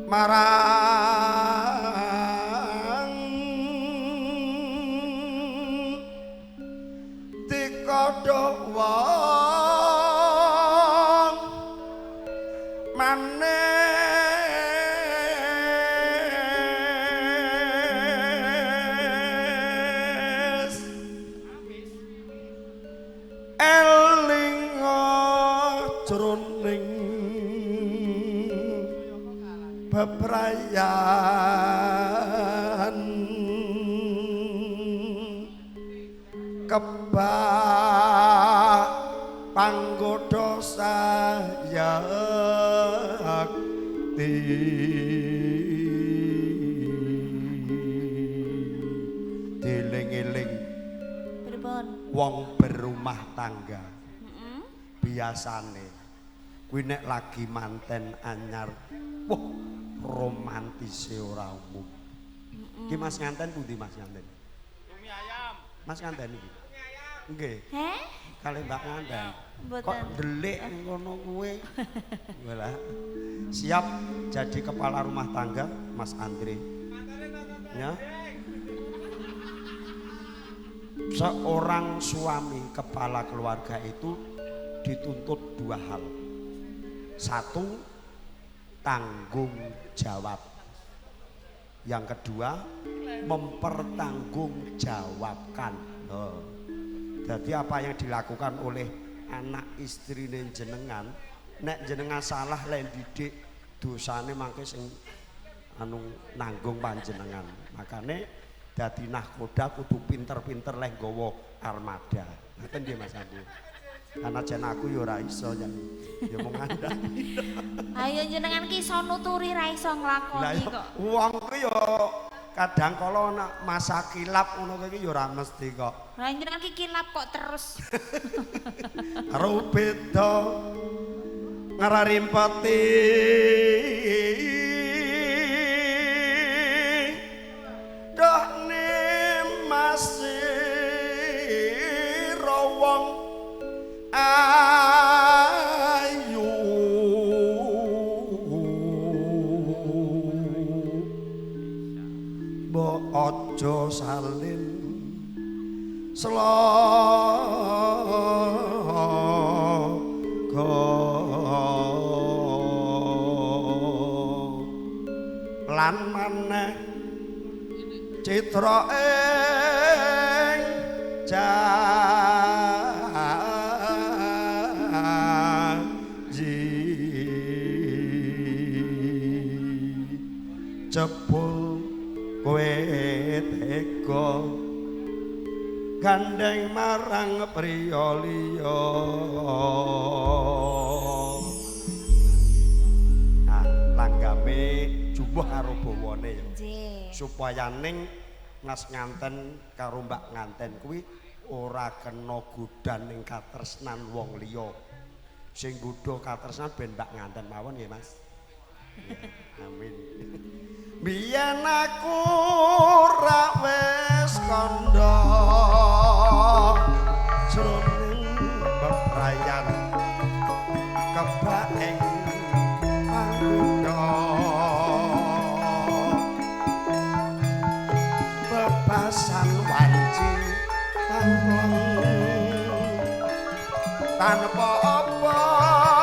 Marang dikodhok wong manis elinga jroning bebrayan kebak panggoda sayekti dieling-eling Pripun? Wong berumah tangga biasane kuwi nek lagi manten anyar, wah, romantise ora umum. Ki Mas nganten pundi, Mas nganten? Cumi ayam. Mas nganten iki. Nggih, Heh? Kalih Mbak nganten. Mboten. Kok ndelik ngono kuwi? Walah. Siap jadi kepala rumah tangga Mas Andre? Ya. Seorang suami kepala keluarga itu dituntut dua hal. Satu, tanggung jawab. Yang kedua, mempertanggungjawabkan. Oh. Jadi apa yang dilakukan oleh anak istri jenengan, nek jenengan salah le didik, dosane mangke sing anu nanggung panjenengan. Makane dadi nahkoda kudu pinter-pinter leh nggawa armada. Ngoten nggih, Mas Andi. Karena jan aku ya ora iso jan. Ya mung ngandani. Ayo, jenengan ki iso nuturi, ra iso Lah nglakoni ya kok. Wong kuwi ya kadang kala ana masa kilap ngono kuwi ya ora mesti kok. Lah, jenengan ki kilap kok terus. Karo beda ngrarimpeti doh masih wong ayu, mbok aja salin sloga lan maneh citra ing janji, jebul kowe tega gandeng marang priya liya. Nah, langgame jumbuh karo bawane ya. Nggih. Supaya ning Mas nganten karo Mbak nganten kuwi ora kena godhan ning katresnan wong liya. Sing nggodha katresnan ben Mbak nganten mawon nggih, Mas. Ya, amin. Biyen aku ora wis kandha jroning bebrayan kebak ing panggoda bebasan wanci tanggung tanpa apa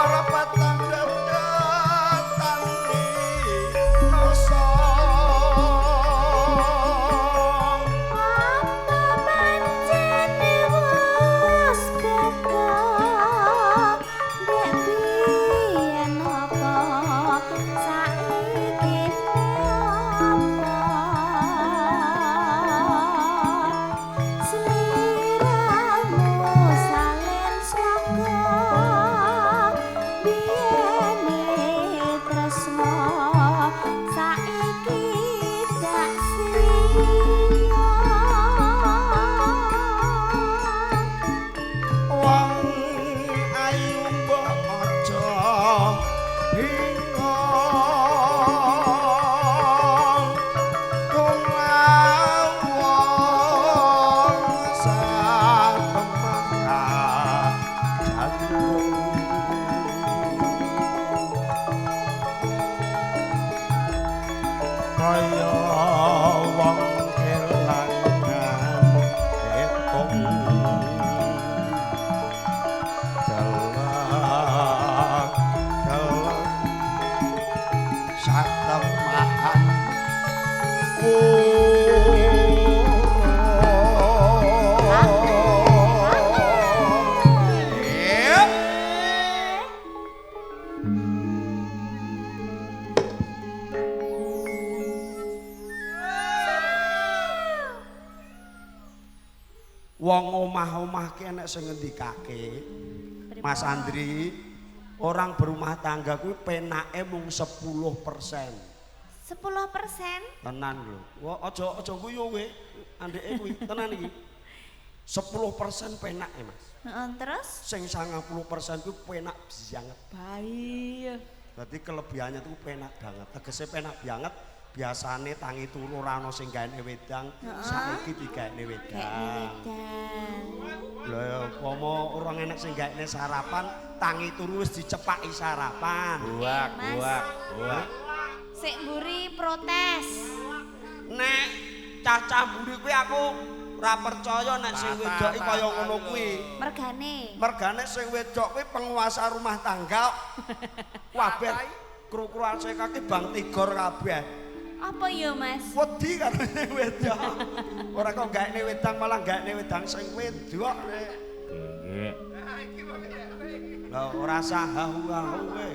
repatan dedetan nasa. Apa pancene wis beda ndek biyen, apa saiki, apa sliramu salin sloga? Kaya wong kelangan hitung delok delok satemahan wong omah-omah ki enek sing ngendikake Mas Andri, orang berumah tangga kuwi penake mung 10%. 10%? Tenan lho. Wah, aja aja guyu kowe. Andeke kuwi tenan iki. 10% penake, Mas. Heeh, terus sing 90% kuwi penak banget. Baik. Berarti kelebihannya tuh penak banget. Tegese penak banget. Biasane tangi turu ora ana sing gaene wedang, saiki digaene wedang. Lha upama ora enek sing gaene sarapan, tangi turu wis dicepaki sarapan. Buak, buak, buak. Sik mburi protes. Nek cacah mburi kuwi aku ora percaya nek sing wedok iki kaya ngono kuwi. Mergane. Mergane sing wedok kuwi penguasa rumah tangga. Kabeh kru-kru ACK ki bang tigor kabeh. Apa ya, Mas? Wedi karo sing wedok. Ora kok gaene wedang malah gaene wedang sing wedok nek. Nggih. Lah ora sahahu-hahu kowe.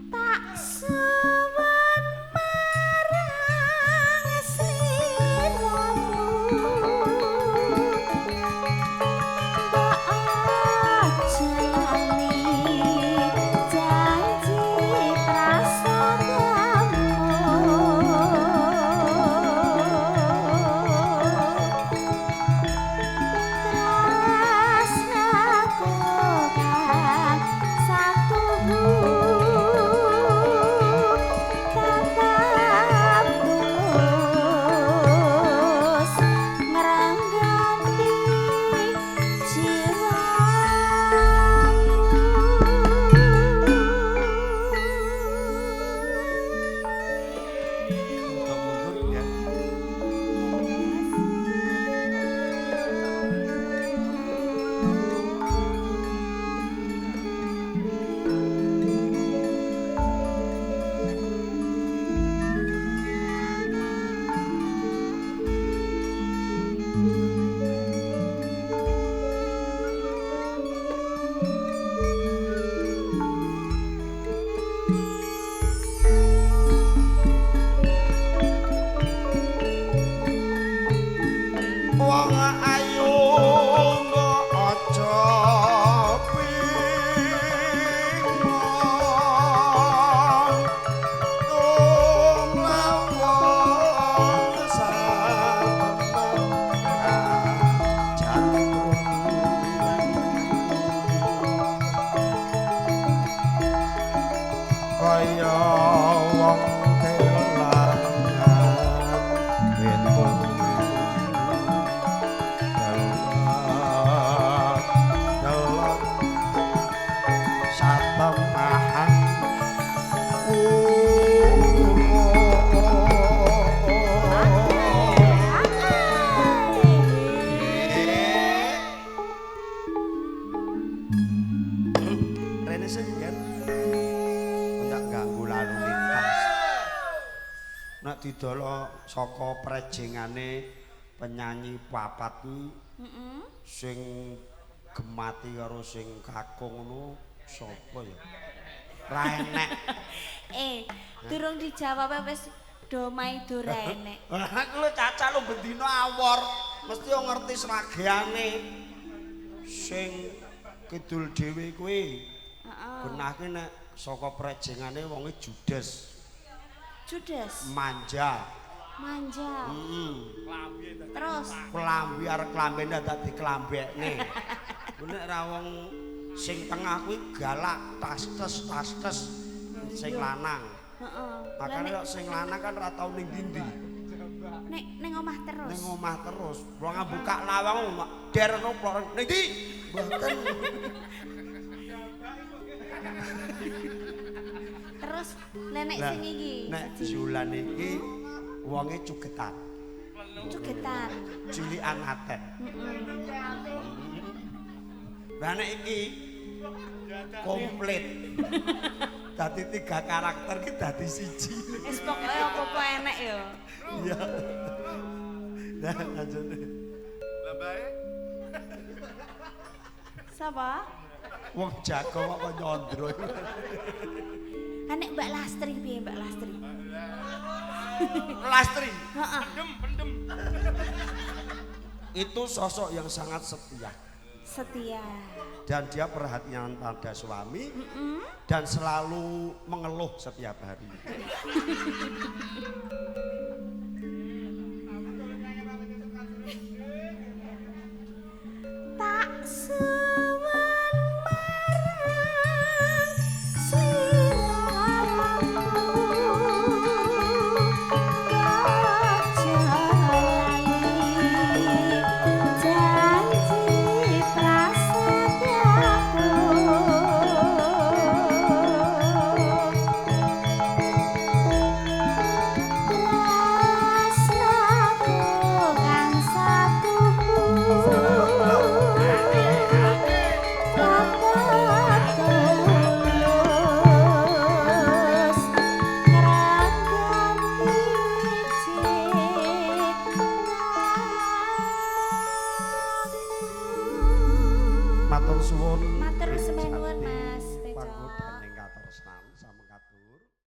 Tak suwun marang sliramu. Mbok aja lali janji prasadamu. Tresnaku kang satuhu tetap tulus merenggani jiwaku. Untuk mundur ya. Wong ayu mbok aja bingung tumlawang satemah jantung kaya wong kelangan hitung delok satemahan Rene sih kan ndak ganggu lalu lintas. Nek didolo saka prejengane penyanyi papat kuwi sing gemati karo sing kakung ngono sapa ya? Ra enek. Durung dijawab wis do maido ra enek. Aku lho cacah lho bendina awor, mesti yo ngerti srageane. Sing kidul dhewe kuwi. Heeh. Genahke nek saka prejengane wonge judes, Judes, manja. manja. Heeh. Terus Klambi arep klambene dadak diklambekne. Kuwi nek ra wong sing tengah kuwi galak tas-tes tas-tes sing lanang. heeh. Lah Makane nek kok sing lanang kan ora tau ning ndi-ndi. nek ning omah terus. Ning omah terus. Wong buka lawang mak der ngono plok ning ndi? Mboten. Terus nenek sing iki. Nek Zulan iki wonge cugetan. Cugetan. Julian aten. Lah nek iki komplit. Dadi 3 karakter ki dadi siji. Wis pokoke apa-apa enek ya. Iya. Nah, lanjut. Lah mbae Sapa? Wong jago kok nyondro. Lah nek Mbak Lastri piye Mbak Lastri? Lastri. Heeh. pendem pendem. Itu sosok yang sangat setia. Setia. Dan dia perhatian pada suami dan selalu mengeluh setiap hari. Tak suwun marang sliramu aja lali janji prasetyaku tresnaku kang satuhu tetep tulus ngranggani cintaku. Matur suwun. Matur suwun, Mas Tejo. Panggodan ing katresnan.